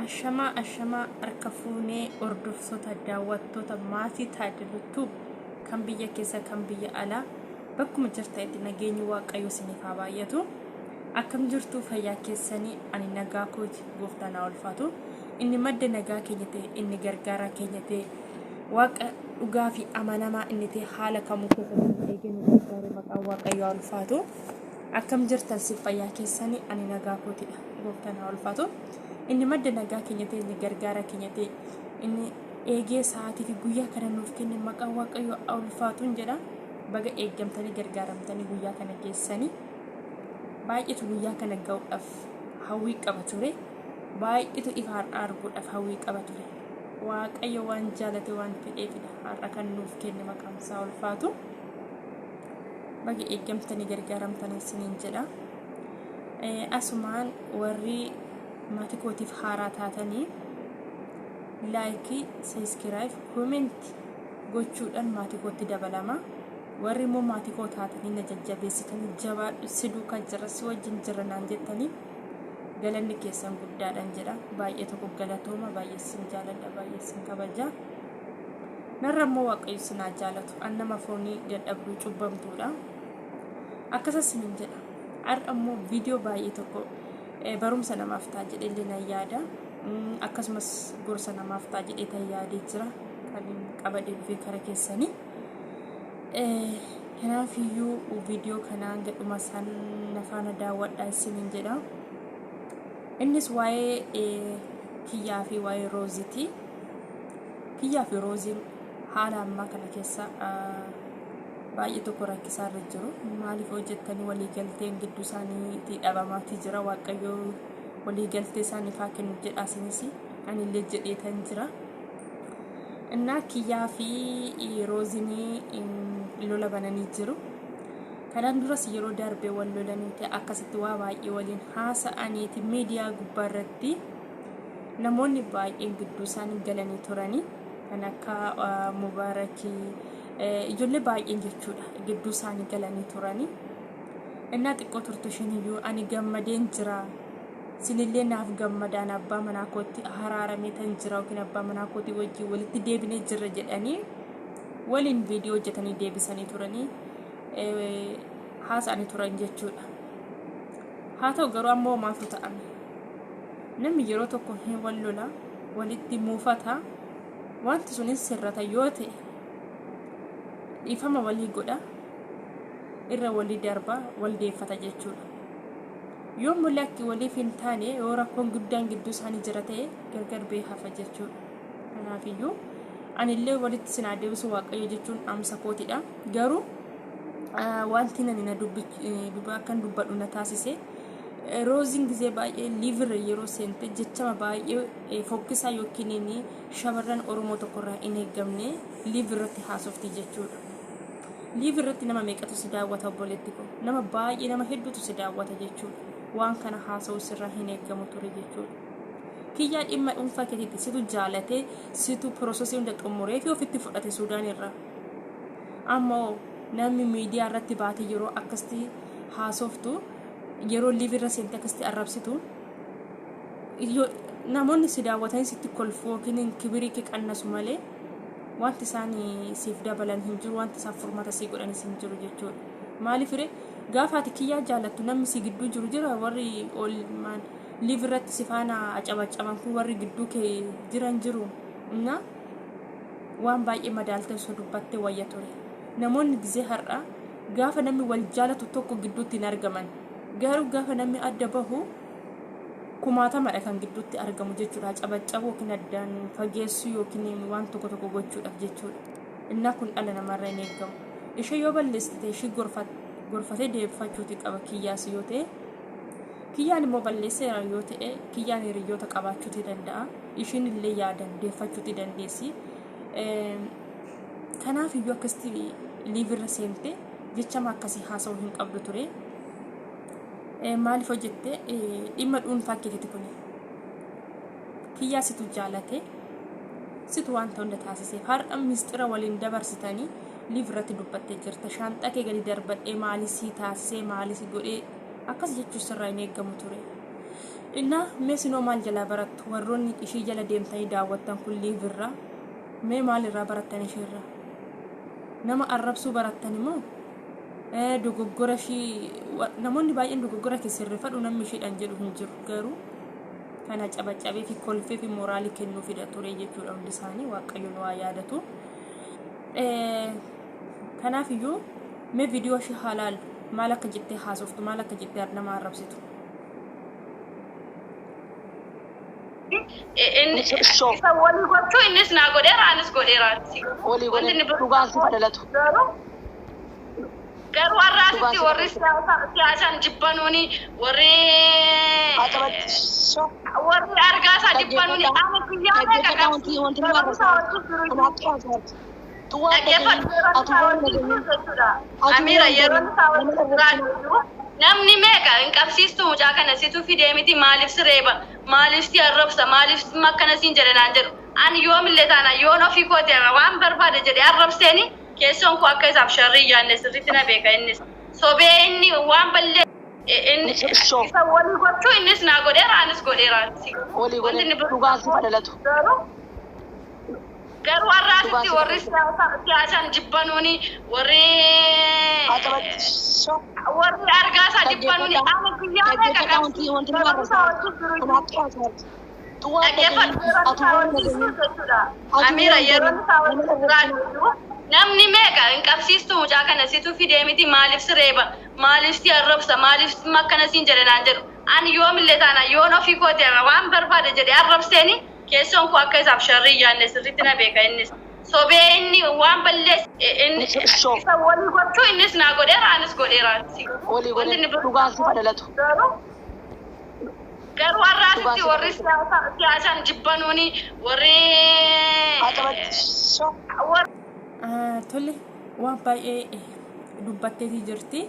Ashamaa ashamaa harka fuunee hordoftoota daawwattoota maatii Taaddalu Tube kan biyya keessa kan biyya alaa bakkuma jirtanitti nageenyi Waaqayyoo isiniif haa baay'atu. Akkam jirtu fayyaa keessanii? Ani nagaa kooti, gooftaan haa ulfaatu. Inni madda nagaa keenya ta'e, inni gargaaraa keenya ta'e, Waaqa dhugaa fi amanamaa inni ta'e haala kamuu keessatti nu eegee nu gargaare maqaan Waaqayyoo haa ulfaatu. Akkam jirtan siif fayyaa keessanii? Ani nagaa kootidha. Gooftaan haa ulfaatu. Inni madda nagaa keenya ta'e, inni gargaaraa keenya ta'e, inni eegee sa'aatii fi guyyaa kana nuuf kenne maqaan Waaqayyoo haa ulfaatuun jedha. Baga eeggamtanii gargaaramtanii guyyaa kana geessanii. Baay'eetu guyyaa kana ga'uudhaaf hawwii qaba ture. Baay'eetu ifa har'aa arguudhaaf hawwii qaba ture. Waaqayyo waan jaalate waan fedheefidha har'a kan nuuf kenne maqaan isaa ulfaatu. Baga eeggamtanii gargaaramtanii isiniin jedha. Asumaan warri maatii kootiif haaraa taatanii like, subscribe, comment gochuudhaan maatii kootti dabalama. Warri immoo maatii koo taatanii na jajjabeessitanii jabaadhu si duukaa jira si wajjin jira naan jettanii galanni keessan guddaadhaan jedha. Baay'ee tokko galatooma, baay'ee sin jaaladha, baay'ee sin kabaja. Narra immoo Waaqayyo sin haa jaalatu. An nama foonii dadhabduu cubbamtuudha. Akkasas sinin jedha. Har'a immoo viidiyoo baay'ee tokko barumsa namaaf ta'a jedhee nan yaada. Akkasumas gorsa namaaf ta'a jedhee tan yaadee jira. Kan qabadee dhufee kara keessanii. Kanaafiyyuu viidiyoo kana hanga dhuma isaan na faana daawwadhaa isiniin jedha. Innis waa'ee kiyyaa fi waa'ee Rooziiti. Kiyyaa fi Rooziin haala ammaa kana keessa baay'ee tokko rakkisaa irra jiru. Maaliif hojjettanii waliigalteen gidduu isaaniitii dhabamaatii jira. Waaqayyoo waliigaltee isaaniif haa kennu jedha isinis anillee jedheetan jira. Innaa kiyyaa fi Roozinii lola bananii jiru. Kanaan duras yeroo darbe wal lolaniiti akkasitti waa baay'ee waliin haasa'aniiti miidiyaa gubbaa irratti namoonni baay'een gidduu isaanii galanii turanii kan akka Mubaarakii ijoollee baay'een jechuudha gidduu isaanii galanii turanii. Innaa xiqqoo turte isheen iyyuu ani gammadeen jira. Sinillee naaf gammadaa ani abbaa manaa kootti haraaramee tan jira yookiin abbaa manaa kootii wajjin walitti deebinee jirra jedhanii waliin viidiyoo hojjetanii deebisanii turanii haasa'anii turan jechuudha. Haa ta'u garuu ammoo maaltu ta'ame? Namni yeroo tokko hin wal lola, walitti muufata, wanti sunis sirrata yoo ta'e dhiifama walii godha, irra walii darba, wal deeffata jechuudha. Yoo immoo lakki waliif hin taane, yoo rakkoon guddaan gidduu isaanii jira ta'e gargar ba'ee hafa jechuudha. Kanaafiyyuu anillee walitti isin haa deebisu Waaqayyo jechuun dhaamsa kootidha. Garuu wanti nani na akkan dubbadhu na taasise Rooziin gizee baay'ee liivirra yeroo seente jechama baay'ee fokkisaa yookiin shamarran Oromoo tokkorraa hin eeggamne liivirratti haasofti jechuudha. Live irratti nama meeqatu si daawwata obboleetti koo? Nama baay'ee nama hedduutu si daawwata jechuudha. Waan kana haasa'uu sirraa hin eeggamu ture jechuudha. Kiyyaa dhimma dhuunfaa keetiitti situ jaalatee situ piroosesii hunda xumuree fi ofitti fudhate Suudaan irraa. Ammoo namni miidiyaa irratti baate yeroo akkasitti haasoftu yeroo live irra seente akkasitti arrabsitu namoonni si daawwatanii sitti kolfu yookiin kibirii kee qannasu malee wanti isaan siif dabalan hin jiru, wanti isaan furmaata sii godhanis hin jiru jechuudha. Maaliif ree gaafa ati kiyyaa jaalattu namni si gidduu jiru jira warri ol maan live irratti si faana acabacaban kun warri gidduu kee jiran jiru na waan baay'ee madaaltee osoo dubbattee wayya ture. Namoonni gizee har'a gaafa namni wal jaalatu tokko gidduutti hin argaman. Garuu gaafa namni adda bahu kumaatamadha kan gidduutti argamu jechuudha. Cabacabuu yookiin addaan fageessuu yookiin waan tokko tokko gochuudhaaf jechuudha. Innaa kun dhala namaarra hin eeggamu. Ishee yoo balleessite ishii gorfatee deebifachuuti qaba kiyyaas yoo ta'e. Kiyyaan immoo balleesseera yoo ta'e kiyyaan hiriyyoota qabaachuuti danda'a. Ishiin illee yaadan deeffachuuti dandeessi. Kanaaf iyyuu akkasitti liivirra seente jechama akkasii haasa'uu hin qabdu ture. Maaliif hojjette dhimma dhuunfaa keetiiti kuni. Kiyyaa situ jaalate situ wanta hunda taasise har'a misxira waliin dabarsitanii liif irratti dubbattee jirta shaanxaa kee gadi darbadhee maalii sii taasisee maalii si godhee akkas jechuun sirraa hin eeggamu ture. Innaa mee sinoo maal jalaa barattu warroonni ishii jala deemtanii daawwattan kun liivirraa mee maal irraa barattan ishiirraa? Nama arrabsuu barattan immoo dogoggora ishii namoonni baay'een dogoggora kee sirreeffadhu namni ishiidhaan jedhu hin jiru garuu kana cabacabee fi kolfee fi mooraalii kennuu fida ture jechuudha hundi isaanii waaqayyo nu haa yaadatu. Kanaaf iyyuu mee viidiyoo ishee haa laallu maal akka jettee haasoftu maal akka jettee nama arrabsitu. Inni isa walii gochuu innis naa godheera anis godheera. Walii Wanti godhe inni biroo dhugaan siif dhalatu. garuu garuu Dhugaan har'aasitti siif warri dhalatu. siyaasaan jibbanuuni warri Haa warri argaa isaa jibbanuuni Dhaggeeffadhaa. ani guyyaa meeqa Dhaggeeffadhaa wanti wanti nama barumsa arrabsaa wajjin jiru kun iyyuu akka haasa'aati. Tu waan dhaggeeffadhu dhagahin yeroon atu isaa waan wajjin dhagahin jiru jechuudha. atu Amiira waan yeroon dhagahin isaa nama wajjin arrabsina. jiraatu iyyuu namni meeqa hin qabsiistu mucaa kana situ fidee miti maaliif si reeba maaliif si arrabsa maaliif akkana siin jedhe naan jedhu ani yoomillee taana yoon ofii kooti waan barbaade jedhe arrabseeni keessoon koo akka isaaf sharrii yaadne sirriitti na beeka innis sobee inni waan ballee inni Shoo isa walii gochuu innis naa godheera anis godheera. Walii Wanti godhe inni biroo dhugaan siif dhalatu. garuu garuu Dhugaan har'aasitti siif warri dhalatu. siyaasaan jibbanuuni warri Haa warri argaa isaa jibbanuuni Dhaggeeffadhaa. ani guyyaa meeqa Dhaggeeffadhaa wanti wanti nama barumsa arrabsaa wajjin jiru kun iyyuu akka haasa'aati. Tu waan dhagahin dhaggeeffadhu yeroon atu isaa waan wajjin dhagahin jiru jechuudha. atu Amiira waan yeroon dhagahin isaa nama wajjin arrabsina. jiraatu iyyuu namni meeqa hin qabsiistu mucaa kana situ fidee miti maaliif si reeba maaliif si arrabsa maaliif akkana siin jedhe naan jedhu ani yoomillee taana yoon ofii kooti waan barbaade jedhe arrabseeni keessoon koo akka isaaf sharrii yaadne sirriitti na beeka innis sobee inni waan balleesse inni Shoo isa walii gochuu innis naa godheera anis godheera. Walii Wanti godhe inni biroo dhugaan siif dhalatu. garuu garuu Dhugaan har'aasitti siif warri dhalatu. siyaasaan jibbanuuni warri Haa warri Tole waan baay'ee dubbatteetii jirti.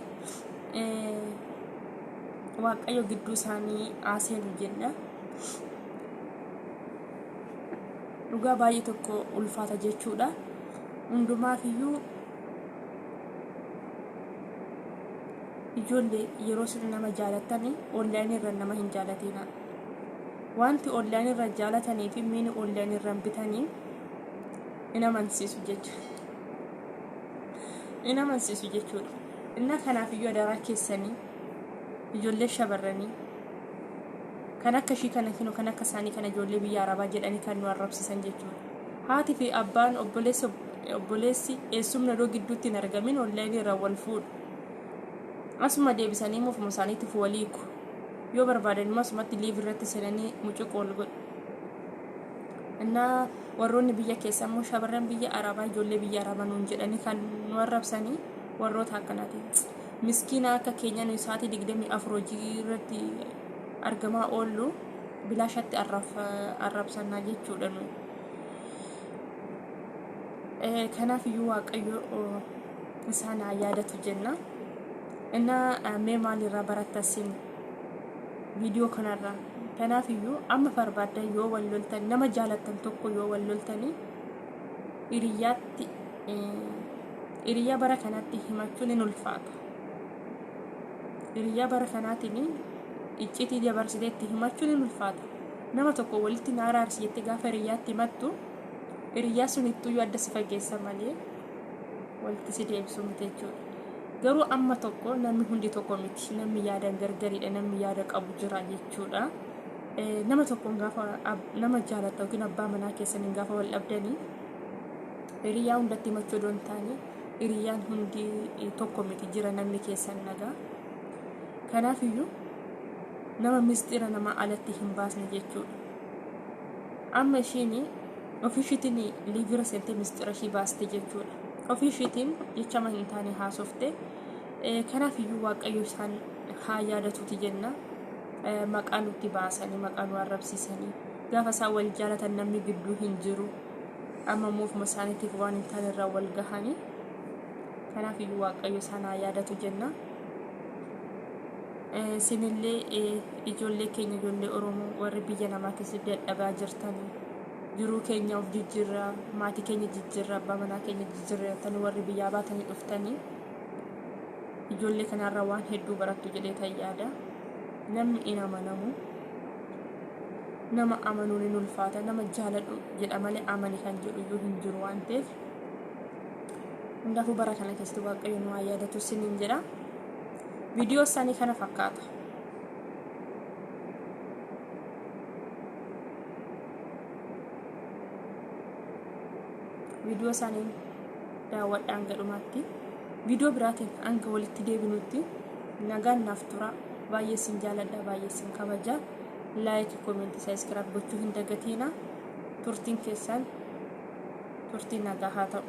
Waaqayyo gidduu isaanii haa seenu jenna. Dhugaa baay'ee tokko ulfaata jechuudha. Hundumaafiyyuu ijoollee yeroo isin nama jaalattanii onlaayinii irra nama hin jaalatina. Wanti onlaayinii irra jaalatanii fi miini onlaayinii irra bitanii hin amansiisu jechuudha. Hin amansiisu jechuudha. Inna kanaaf iyyuu adaraa keessanii ijoollee shamarranii kan akka ishii kana kinu kan akka isaanii kana ijoollee biyya arabaa jedhanii kan nu arrabsisan jechuudha. Haati fi abbaan obboleessi obboleessi eessumni odoo gidduutti hin argamin onlaayinii irra wal fuudhu. Asuma deebisanii immoo ofuma isaaniitiif waliiku. Yoo barbaadan immoo asumatti live irratti seenanii mucuqu wal godhu. Innaa warroonni biyya keessa immoo shamarran biyya arabaa ijoollee biyya arabaa nuun jedhanii kan nu arrabsanii warroota akkanaati. Miskiina akka keenya nuyi sa'aatii 24 hojii irratti argamaa oollu bilaashatti arrabsannaa jechuudha nu. Kanaaf iyyuu Waaqayyo isaan haa yaadatu jenna. Innaa mee maalirraa barattan sin viidiyoo kanarraa? Kanaaf iyyuu amma barbaaddan yoo wal loltan nama jaalattan tokko yoo wal loltanii hiriyyaatti hiriyyaa bara kanatti himachuun hin ulfaata. Hiriyyaa bara kanaatiin iccitii dabarsitee itti himachuun hin ulfaata. Nama tokko walitti na araarsi jettee gaafa hiriyyaatti himattu hiriyyaa sun ittuyyuu adda si fageessa malee walitti si deebisuu miti jechuudha. Garuu amma tokko namni hundi tokko miti. Namni yaadan gargaridha. Namni yaada qabu jira jechuudha. Nama tokkoon gaafa nama jaalatta yookiin abbaa manaa keessaniin gaafa wal dhabdanii hiriyyaa hundatti himachuu odoo hin taane hiriyyaan hundi tokko miti jira namni keessan nagaa. Kanaaf iyyuu nama misxira nama alatti hin baasne jechuudha. Amma ishiin ofii ishiitiin liivira seentee misxira ishii baaste jechuudha. Ofii ishiitiin jechama hin taane haasofte. Kanaaf iyyuu Waaqayyo isaan haa yaadatuuti jenna. Maqaa nutti baasanii maqaa nu arrabsiisanii gaafa isaan wal jaalatan namni gidduu hin jiru. Amma immoo ofuma isaaniitiif waan hin taane irraa wal gahanii. Kanaaf iyyuu Waaqayyo isaan haa yaadatu jenna. Isinillee ijoollee keenya ijoollee Oromoo warri biyya namaa keessatti dadhabaa jirtanii jiruu keenya of jijjiirraa maatii keenya jijjiirraa abbaa manaa keenya jijjiirraa jettanii warri biyyaa baatanii dhuftanii ijoollee kanarraa waan hedduu barattu jedhee tan yaada. Namni in amanamu. Nama amanuun hin ulfaata. Nama jaaladhu jedha malee amani kan jedhu iyyuu hin jiru waan ta'eef. Hundaafuu bara kana keessatti Waaqayyo nu haa yaadatu siniin jedha. Viidiyoo isaanii kana fakkaata. Viidiyoo isaanii daawwadhaa hanga dhumaatti. Viidiyoo biraatiin hanga walitti deebinutti nagaan naaf tura. Baay'ee isin jaaladha, baay'ee isin kabaja. Like, comment, subscribe gochuu hin dagatiina. Turtiin keessan turtii nagaa haa ta'u.